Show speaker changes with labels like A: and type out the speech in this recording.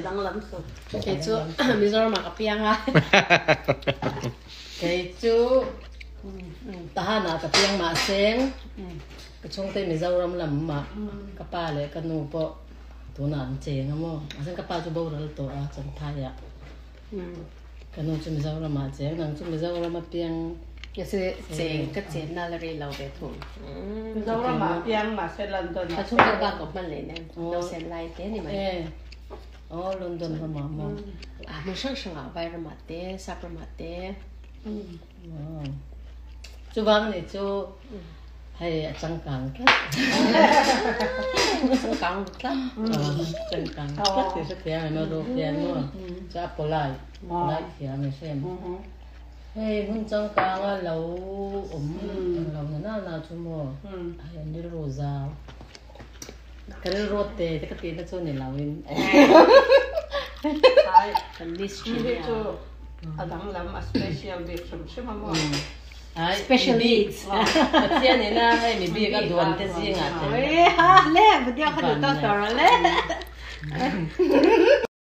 A: Danglam suh.
B: Kei chu Mizoram ah ka piang a.
C: Kei chu Tahan ah ka piang mahseng ka chhungte Mizoram lam ah ka pa leh ka nu pawh tunah an cheng a maw. Mahse ka pa chu boral tawh a Champhai ah. Ka nu chu Mizoram ah cheng, nang chu Mizoram a piang.
B: Mahse cheng ka chenna la rei lo ve thung.
A: Mizoram ah piang mahse London ah.
B: Ka chhungte bak ka hman leh nen nausen lai te ni mai.
C: Aw London ramah maw?
B: Ah hmun hrang hrangah Vairamah te, Sapramah te.
C: Chuvang nih chu hei a changkang tlat.
B: Changkang tlat.
C: Changkang tlat tih hrethiam em a ruk hian maw? Chu a polite, polite thiam i hre em? Hei hmun changkanga lo awm lo na na na chu maw? Hei an rilru zau. Ka rilru te te ka tihna chu ni lo in.
B: Kan list thin
A: a. Chu a danglam a special bik hrim hrim a maw.
B: Special needs.
C: Pathian ina hei mi bik a duan te zingah te.
B: Le, video kha duh tawk tawh rawh le.